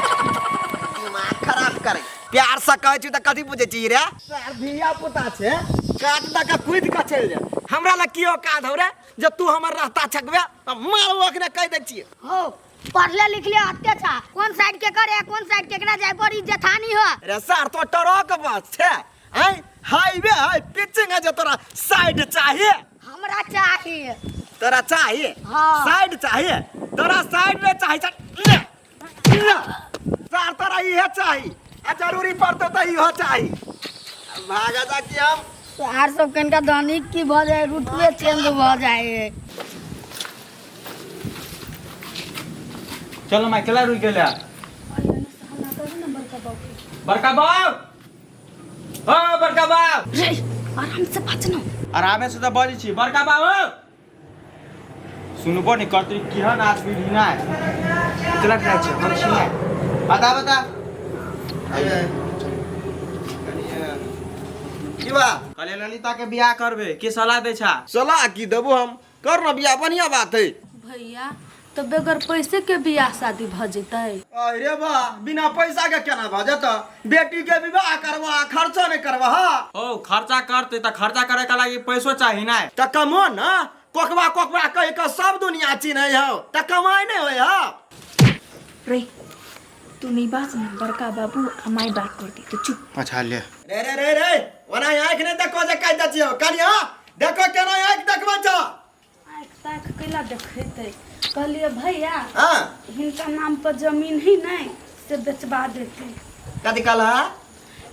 दिमाग खराब करे प्यार से कहै छी तऽ कथी बुझै छी रे सर धिया पुता छै काट दऽ कऽ कूदि कऽ चलि जाए हमरा लग की औकात हौ रे जे तू हमर रास्ता छकबे तऽ मारबो अखने कहि दै छियै हो पढ़ले लिखले अत्ते छा कोन साइड के करे कोन साइड केकरा जाय पर ई जेठानी हो रे सर तो ट्रक बस छै आय हाईवे है पिचिंग है जे तोरा साइड चाहिए हमरा चाहिए तोरा चाहिए हाँ। साइड चाहिए तोरा साइड में चाहिए चल, ले, ले। सर तोरा इहे चाहिए आ जरूरी पड़तो तऽ इहो चाहिए भागा जा कि हम आर सब कनिका धनिक की भऽ जाए रुतबे चेंज भऽ जाए चलो माय केला रुक गेला बड़का बाप ओ बड़का बाप रे आराम से बाज न आरामे से तऽ बजै छी बड़का बाप सुनबो नहि करतै केहन आदमी रही ना चला जाइ छै हम छी नहि बता बता की बा कहले ललिता के बियाह करबे के सलाह दै छा सलाह की देबो हम कर ना बियाह बढ़िया बात है भैया तो बगैर पैसे के बियाह शादी भ जेतै अरे बा बिना पैसा के केना भऽ जेतऽ बेटी के विवाह करबा खर्चा नहीं करबा ओ खर्चा करते तऽ खर्चा करे के लागी पैसो चाही ना तऽ कमो ना कोकबा कोकबा कहि कऽ सब दुनिया चिन्है हौ तऽ कमाइ नहि होइ हौ रे तू नहीं बाज ना बड़का बाबू आ माई बात कर दी तो चुप अच्छा ले रे रे रे रे ओना आँखि नहि देखो जे कहि दै छियौ कनिया देखो केना आँखि देखबै छौ आँखि ताँखि कैला देखेतै कहलियै भैया हाँ हिनका नाम पर जमीन है नहीं से बेचबा देते कथी कहला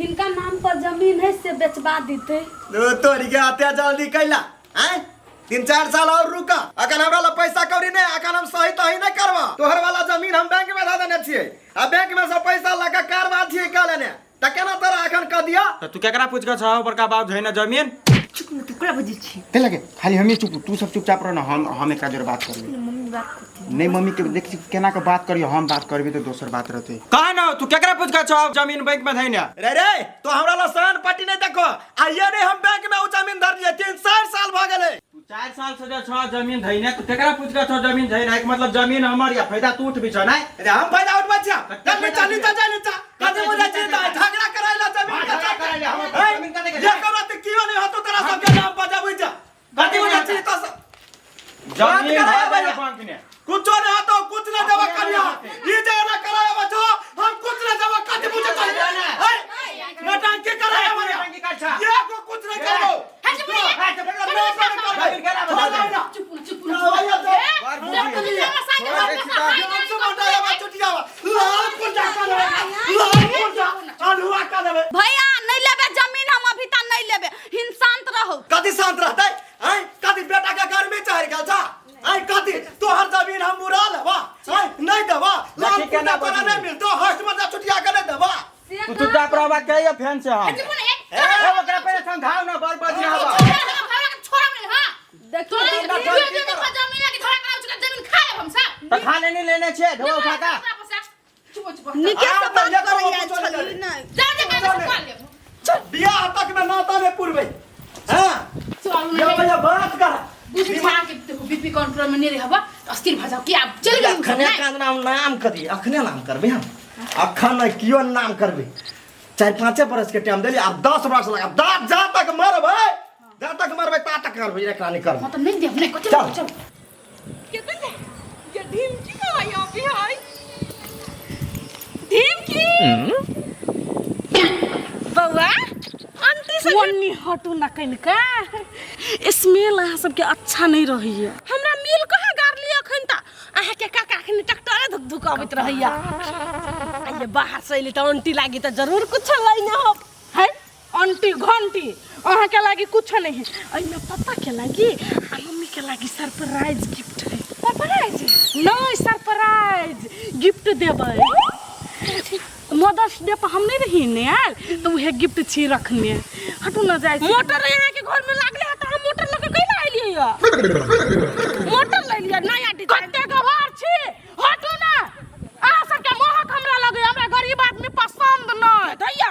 हिनका नाम पर जमीन है से बेचबा देते तोरी के अते जल्दी कैला आँय तीन चार साल और रुका अखन हमरा लग पैसा कौड़ी नहीं अखन हम सही तही नहीं करबा तोहर वाला जमीन हम बैंक में धऽ देने छियै आ बैंक में से पैसा लऽ कऽ कारबार छियै कऽ लेने तऽ केना तोरा अखन कऽ दिअ तऽ तू केकरा पूछ के छौ बड़का बाप धोइने जमीन चुप न तू केकरा बजै छी ते लगे खाली हमी चुप तू सब चुपचाप रह ना हम एकरा जोर बात करबे मम्मी बात करती नहीं मम्मी के देख केना के बात करियो हम बात करबे तो दोसर बात रहते कह ना तू केकरा पूछ के छौ जमीन बैंक में धइने रे रे तो हमरा ला सहन पट्टी नहीं देखो आइए नहीं हम बैंक में उ जमीन धर लिए 3 4 साल भ गेलै तू 4 साल से जे छौ जमीन धइने तू केकरा पूछ के छौ जमीन धइने एक मतलब जमीन हमर या फायदा तू उठबी छौ नहीं अरे हम फायदा उठबै छियै कते चल नीचा फायदा नीचा जा नीचा कथी बुझै छी तऽ झगड़ा कराइला जमीन के झगड़ा कराइला, हमर ऐ, जमीन कते के जे करो तऽ कियो नहि होतो तोरा सबके नाम बजाबै छ कथी बुझै छी तऽ जमीन बात कराया धर देने भैया। बैंक ने कुछो नहीं होतो कुछ नहीं देबा कनिया ई जे ना कराया बचो हम कुछ नहीं देबा कथी बुझै छी ऐ नौटंकी कराया भैया नौटंकी कर छा। ये को कुछ नहीं करबो चुप चुप भैया नहीं लेबे जमीन हम अभी तक नहीं लेबे हिन शांत रहो कथी शांत रहतै आँय कथी बेटा के गर्मी चढ़ गेल छा आँय कथी तोहर जमीन हम मुड़ा लेबा आँय नहीं देबा लाल देखी केना पुर्जा तोरा बजली। नहीं मिलतो हस्ट में जा छुटिया के नहीं देबा तू चुपचाप रहबा के या फैन से हम ए ओकरा पहिले समझाओ ना बर बजी हवा तऽ खा लेने लेने छे ढो उठा का निके से आ, बात तऽ करैया लेकर वो छली नहीं बियाह तक में नाता नहीं पुरबै हाँ या भैया बात कर बीपी कंट्रोल में नहीं रहबा तो अस्थिर भ जाओ कि आप चल गए अखने का नाम नाम करी अखने नाम करबै हम अखन नहि कियो नाम करबै 4-5 बरस के टाइम देली आब 10 वर्ष लगा 10 जा तक मरबै जा तक मरबै ता तक करबै एकरा नहि करबै मतलब नहीं देब नहीं चल। चल चल ये ढिमकी कहाँ यहाँ पे है ढिमकी बउआ आंटी से ओन्नी हटू ना कनिका स्मेल अहाँ सबके अच्छा नहीं रहैया हमरा मिल कहाँ गारली अखन त अहाँके काका अखन ट्रैक्टरे धुक धुक अबैत रहैया आइए बाहर से अइली तऽ आंटी लागी तऽ जरूर कुछ लैने हो है आंटी घंटी अहाँके लागी कुछ नहीं है एहिमे पापा के लागी आ मम्मी के लागी सरप्राइज गिफ्ट है सरप्राइज नहीं सरप्राइज गिफ्ट देबै मदर्स डे पर हम नहीं रही ने आयल तो उहे गिफ्ट छी रखने हटू न जाय मोटर यहाँ के घर में लागले है तो हम मोटर लके कैला एलियै या मोटर ले लिया नया डिजाइन कते गवार छी हटू ना अहाँ सबके मोहक हमरा लगे हमरा गरीब आदमी पसंद नहीं दैया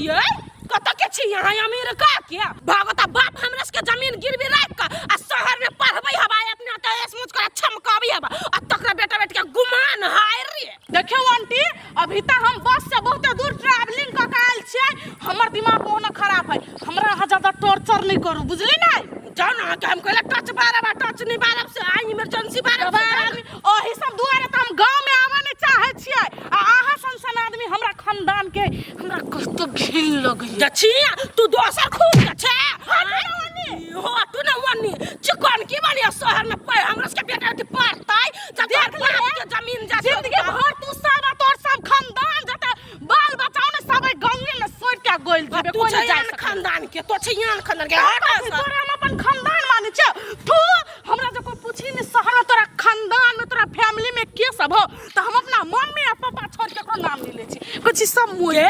ये कत यहाँ अमेरिका के भागता बाप हमरा सबके जमीन गिरवी राख के आ शहर में पढ़बै हवा अपना त ऐश मुझ कर चमकाबै हवा आ तकरा बेटा बेटी के गुमान हाय रे। देखियौ आंटी, अभी तक हम बस से बहुत दूर ट्रैवलिंग कऽ के आयल छियै, हमर दिमाग ओना खराब है, हमरा अहाँ ज्यादा टॉर्चर नहीं करू, बुझली नहीं? जाओ ना के हम कहले टच बारब आ टच नहीं बारब से आई इमरजेंसी बारब से आदमी ओही सब दुआरे तऽ हम गाँव में आबऽ नहीं चाहै छियै आ अहाँ सन सन आदमी हमरा खानदान के हमरा कस्तो घिन लगैया। छिया तू दोसर खून के छे हो तू ना वनी चिकन की बनी शहर में पढ़ हमरा सबके बेटा बेटी पढ़तै जब तोहर बाप के जमीन जा जिंदगी भर तू सब आ तोर सब खानदान जते बाल बचाओ ने सब गाँवे में सोच के गोइल जेबे, तू कोई नहीं जा छै सकैए। खानदान के तो छै यान खानदान के हट हट, तोरा हम अपन खानदान मानै छियौ। तू हमरा जे कोई पूछी ने शहर में तोरा खानदान में तोरा फैमिली में के सब हो, तऽ हम अपना मम्मी आ पापा छोड़ के ककरो नाम नहीं लै छी, कहै छी सब मोए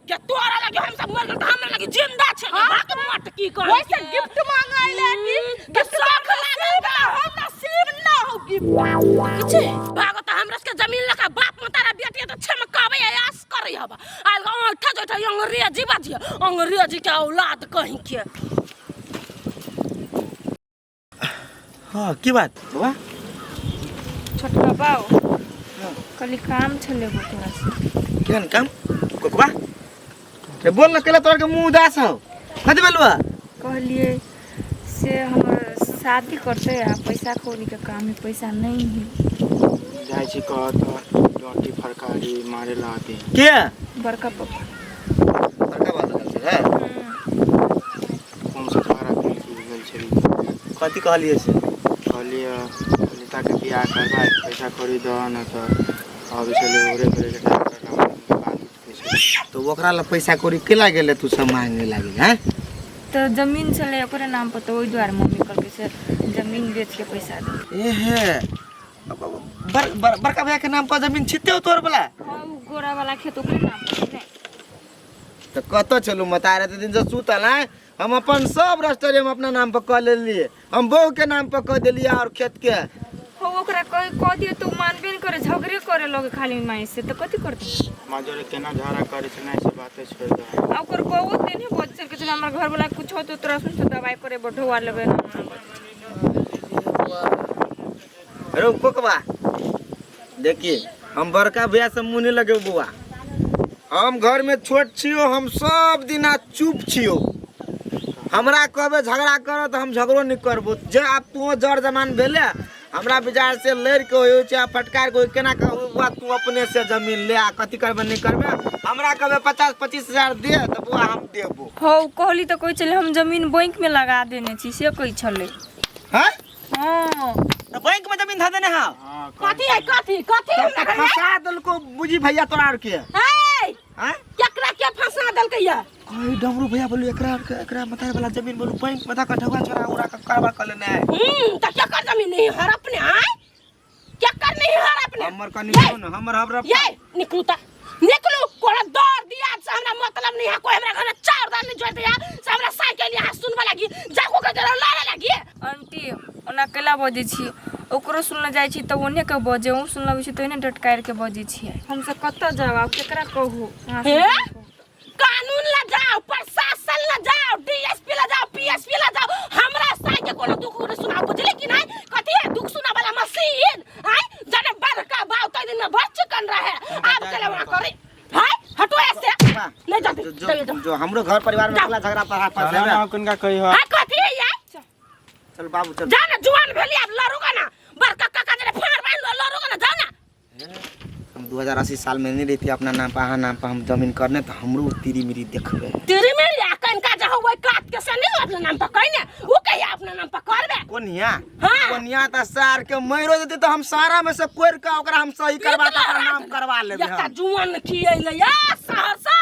के तोरा लगे हम सब मर गेल तऽ हमरा लगे जिंदा छै। हाँ? भाग मट की कर वैसे गिफ्ट मांगे ले कि गिफ्ट गिफ्ट लागल ना हम नसीब ना हो गिफ्ट किछ भागो तऽ हमरा सबके जमीन लका बाप मतारा बेटी तऽ छमकाबै आस करै हबा आल औठा जोठा अंग्रेजी बाजी अंग्रेजी के औलाद कहीं के। हाँ की बात बाबा? छोटका बाबू कहली काम छलै एगो तोरा से। केहन काम कोकबा रे बोल ना, केला तोरा के मुंह उदास हौ कथी बोलबा? कहलिए से हमर शादी करते आ पैसा कौड़ी के काम है, पैसा नहीं है। जाइ छी कहत डटी फरकारी मारे लागे के बड़का पापा। बड़का बात रहल छै है। कोन से झगड़ा भेल की गेल छली? कथी कहलिए से? कहलिए ललिता के बियाह करबा पैसा कौड़ी दह न तऽ अबै छलै ओकरे करे के बात उठै छै। तो ओकरा ला पैसा कौड़ी केला गेले तू सब मांगे लागी हैं? तऽ जमीन छलै ओकरे नाम पर, तऽ ओहि दुआरे मम्मी कहलकै से जमीन बेच के पैसा दे। ए हे बर, बर, बड़का भैया के नाम पर जमीन छिते हो तोर वाला? हाँ, उ गोरा वाला खेत ओकरे नाम पर ने। तो कतऽ चलू मतारे ते दिन से सुतल है, हम अपन सब रजिस्ट्री हम अपना नाम पर कऽ लेलिए, हम बहू के नाम पर कऽ देलिए और खेत के। हो ओकरा कह कह दियो तो मानबे नहीं करे, झगड़े करे लगे खाली माई से, तो कथी करते? माँ जोरे केना झगड़ा करे छै नहि से बाते छोड़ि दे। आ ओकर बहुत दिन है बहुत चल के हमर घर वाला कुछ हो तो तोरा सुन तो दवाई करे बढ़वा लेबे ना। अरे कोकबा देखिए हम बड़का भैया से मुँह नहीं लगे बुआ, हम घर में छोट छियो, हम सब दिना चुप छियो, हमरा कहबे झगड़ा करो तो हम झगड़ो नहीं करबो। जे आब तू जर जमान भेले हमरा विचार से लड़ के होइ छै आ फटकार के केना कहबो बुआ तू अपने से जमीन ले आ कथी करबे नहीं करबे, हमरा कहबे 50-25 हजार दे तो बुआ हम देबो। हो कहली तो कहै छलै हम जमीन बैंक में लगा देने छी से कहै छलै। हैं? हाँ। तो बैंक में जमीन धऽ देने हौ? कथी है कथी कथी हमरा घर में? फंसा देलको बुझी भैया तोरा आर के। हे हैं? केकरा के फंसा देलकै या? कोई डमरू भैया बोलू एकरा आर के एकरा मतार वाला जमीन बोलू बैंक में धऽ के ढौआ छोड़ा उड़ा के कारोबार कर लेने है। त केकर जमीन नहीं हर अपने आय? केकर नहीं हर अपने? हमर कनी सुन, हमर हमरा ये निकलू त निकलू, कोरा दौड़ दिया से हमरा मतलब नहीं है, कोई हमरा घर में चार दान नहीं जोड़ दिया से हमरा साइकिल यहाँ सुनबा लगी जाको के जरा लड़े लगी। आंटी ओना केला बजै छी, ओकरो सुनल जाइ छी तऽ ओने के बजे, उ सुन लगै छी तऽ ओने डटकार के बजै छी। हम सब कतऽ जाउ आब केकरा कहू? हे कानून ला जाओ, प्रशासन ला जाओ, डीएसपी ला जाओ, पीएसपी ला जाओ, हमरा साइ के कोनो दुख नहीं सुनाओ, बुझली कि नहीं? कथी है दुख सुना वाला मशीन आय जने बड़का बाव तै दिन में भर चिकन रहे आब केला वहां करे हाय हटो ऐसे नहीं जाते जो चल जाओ। जो हमरो घर परिवार में अकेला झगड़ा पर हाथ चल ना किनका कही हो। हां कथी है यार? चल बाबू चल जा ना जुआन भेली आब लड़ूगा ना बड़का काका जने फाड़ बांध लो लड़ूगा ना जा ना। हम 2080 साल में नहीं रहती अपना नाम पर अहाँ नाम पर हम जमीन करने तो हमरो तिरी मिरी देखबे। तिरी मिरी आ कनका जहाँ वही काट के से नहीं अपना नाम पर कहने उ कहिया अपना नाम पर करबे? कोनिया? हाँ। कोनिया त सार के मरो जेते तो हम सारा में से कोर के ओकरा हम सही करवा के अपना नाम करवा लेबे। एकटा हम जुआन की अइले या सहरसा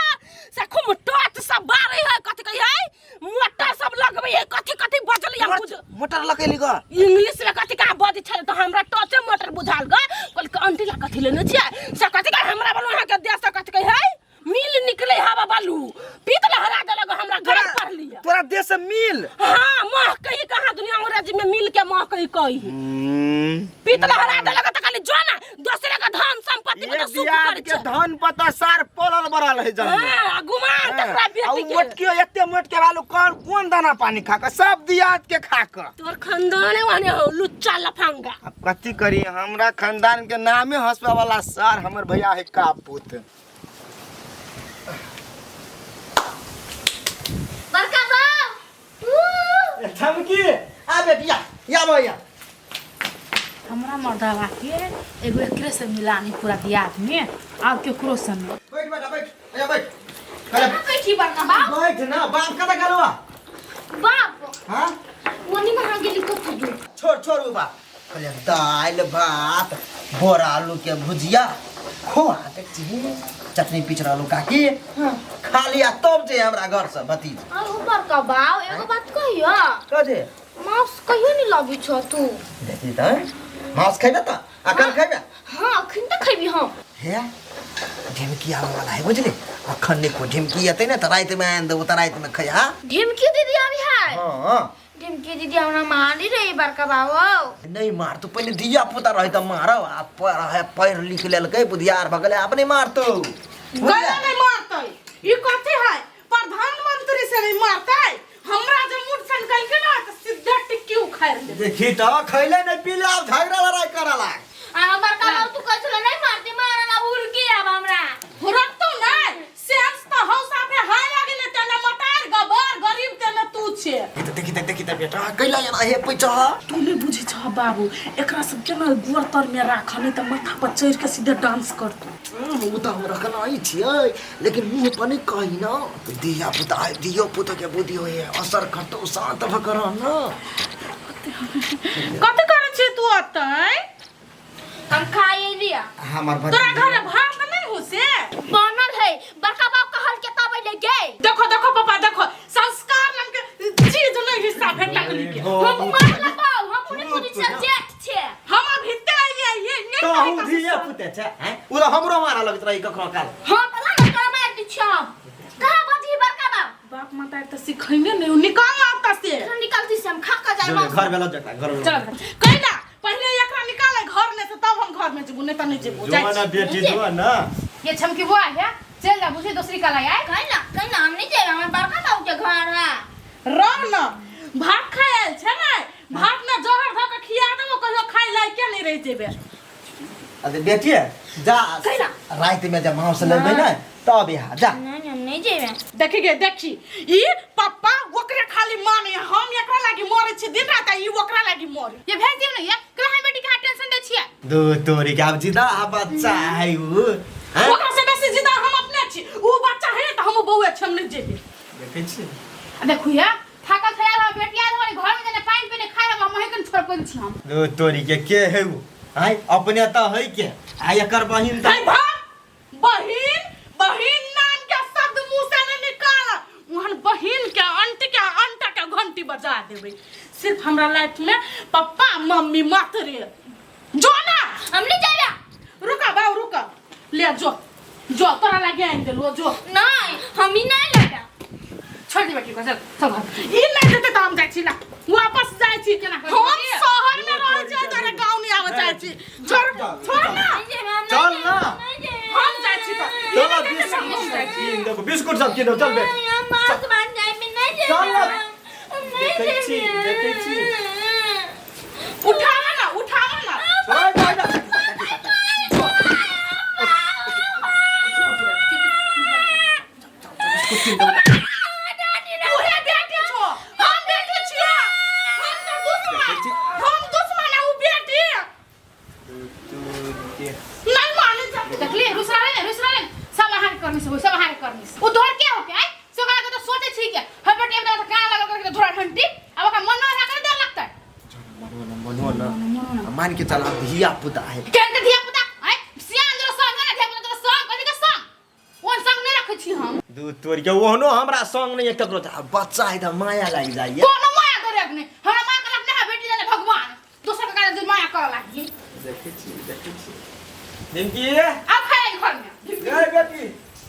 से खूब टोट सब बारे है कथी कही है मोटर सब लगबे है कथी कथी बजल या बुझ मोटर लगेली ग इंग्लिश में कथी का बजै छलै त हमरा टचे मोटर बुझाल ग। कहल के आंटी ला कथी लेने छियै से कथी का हमरा बलू अहाँ के देश से कथी कही है मिल निकले हवा बालू पीत लहरा देलक हमरा घर पर लिया। तोरा देश से मिल? हाँ मह कही कहाँ दुनिया अंग्रेजी में मिल के मह कही कही पीत लहरा देलक त खाली जो ना दोसरे के धन संपत्ति ये के सुख दियाद करै के छै। धन पता सार पोल पलल बढ़ल है जन हां गुमान तकरा आ उ बेटी के मोटकियो एते मोटके वालू कौन कोन दाना पानी खा के सब दियाद के खा के तोर खानदाने वाने हो लुच्चा लफंगा। अब कथी करी, हमरा खानदान के नामे हंसवा वाला सर हमर भैया है का पुत। बड़का बाप धमकी आ बेटिया या भैया हमरा मर्दावा के एगो एकरे से मिलानी पूरा दियाद में आब केकरो से नहीं। बैठ बेटा बैठ, आजा बैठ। कहाँ बैठी बड़का बाप? बैठ ना, बाप कता गेलवा? बाप हां मोनी महा गेली कतौ जो। छोड़ छोड़ उ बाप। कहलिए दालि भात बोरा आलू के भुजिया खोआ के चटनी पीच रहलू काकी। खा लिया तब जे हमरा घर से भतीज। अहो बड़का बाप एगो बात कहियो। कहे मांस कहियो नहीं लबी छ तू। देखी त मांस खैबे त अखन खैबे? हां अखन त खैबी हम। हे ढिमकी आवे वाला है बुझली, अखन नहीं को ढिमकी एतै ने त राति में आनि देबो त राति में खैहा। ढिमकी दीदी आबी है? हां ढिमकी दीदी हमरा मारी रही बड़का बाबू। नहीं मार तू, पहले धिया पुता रही त मारब, आ पढ़ पढ़ लिख लेलकै बुधियार भ गेलै अपने मारतौ। गला नहीं मारतै ई कथी है, प्रधानमंत्री से नहीं मारतै। हमरा जे मूड सन कलके ना त सीधा टिक्की उखाड़ ले। देखी त खैले नहीं पीले आब झगड़ा लड़ाई करऽ लाग। आ बड़का बाबू तू कहै छले नहीं मारती, मारला उड़की आब हमरा। हुरकतौ नहीं सेंस त हौ साफे हाय लागे ने तेने मटार गबर गरीब तेने तू छे। त देखी त देखी त बेटा कैला एना हे पैसा। तू नहीं बुझै छ बाबू, एकरा सब के ना गोर तर में राख नहीं त माथा पर चढ़ के सीधे डांस करतौ। उ त हम रखना ही छियै, लेकिन मुंह पर नहीं कही ना। धिया पुता है, धियो पुता के बुद्धि होय असर करतौ, शांत भ कर ना। कथि करै छी तू अतै? हम खाए लिया। हमर तोरा घर भात नहीं हो से बनल है बड़का बाप कहल के तब ले गे। देखो देखो पापा देखो, संस्कार नाम के चीज नहीं हिस्सा भेटा के के। हम मारला बाप, हम पुनी पुनी सब्जेक्ट छे। हम अभी ते ये ये नहीं तो हम धिया पुते छे हैं, उ त हमरो मारा लगत रही कखनो काल। हां पला ना तोरा मार दी छो। कहां बजी बड़का बाप? बाप माता त सिखैने नहीं, निकाल आता से। निकालती से हम खा के जाय। घर में ल जटा, घर में चल कैला पहले एकरा निकाले घर में से तब हम घर में जेबू, नहीं त नहीं जेबू। जो ना बेटी जो ना ये छमकी बुआ है, चल जा बुझे दूसरी कला आए। कैला कैला हम नहीं जेबे, हमर बड़का बाबू के घर है। रह न भात खाए आयल छै ने, भात में जहर ध के खिया देबो कहियो खाइ लायक के नहीं रह जेबे। अरे बेटी जा रात में जब मांस लेबै ने तब यहाँ जा। नहीं हम नहीं जेबे। देखी गे देखी ई पप्पा ओकरे खाली माने, हम एकरा लागी मरे छी दिन रात, ई ओकरा लागी मरे। ये भेज दियो ने ये कला हम बेटी के टेंशन दे छियै। दो तोरी के आब जिदा बच्चा है उ, ओकरा से बेसी जिदा हम अपने छी, उ बच्चा है त हम बौआ छी, हम नहीं जेबे। देखै छी देखू ये थाकल थयाल हम बेटी आयल हमारे घर में जाने पानी पीने खाए हम वहीं कन छोड़ पन छी हम। दो तोरी के है उ आय अपने त है के आ एकर बहिन त बहिन बहिन नाम के शब्द मुंह से नहीं निकाल, वहन बहिन के अंट के अंटा के घंटी बजा देबै। सिर्फ हमरा लाइफ में पप्पा मम्मी मत रे जो ना हम नहीं जाएगा। रुका बाबू रुका, ले जो जो तोरा लागे आनि देलु जो। नहीं हम ही नहीं लगा, छोड़ दे बेटी को चल चल घर। ई नहीं देते त हम जाइ छी ना वापस जाइ छी, हम शहर में रहै छी तोरा गांव नहीं आवे जाइ छी। छोड़ छोड़ ना चल ना हम जाइ छी त चल बिस्कुट बिस्कुट सब किनो चल बेटी। हम मांस बन जाय में नहीं जेबे। चल ना देखै छी देखै छी उठावा ना उठावा ना। छोड़ दे ना उहे बेटी छो, हम बेटी छियै, हम त दुश्मन, हम दुश्मन आ उ बेटी नहीं माने जा। देखली रुसरा रे रुसरा रे सब अहाँ के करनी से होई, सब अहाँ के करनी से। उ तोहर के हो के आय सोकरा के तो सोचे छी के हम बेटी हमरा त कान लगल करके धोरा घंटी अब ओकरा मन ना कर डर लगतै। मनो ना मान के चल धिया पुता है केन के धिया पुता आय सियान जरा संग ना धिया पुता जरा संग कथि के संग ओन संग नहीं रखै छी हम। दू तोर के ओहनो हमरा संग नहीं ककरो, बच्चा है त माया लागि जाइए। कोनो माया करे ने हमरा माया करे अपने बेटी जाने भगवान दोसर के कारण जे माया करऽ लागी। देखै छी देखै छी निमकी अब खाए घर में ए बेटी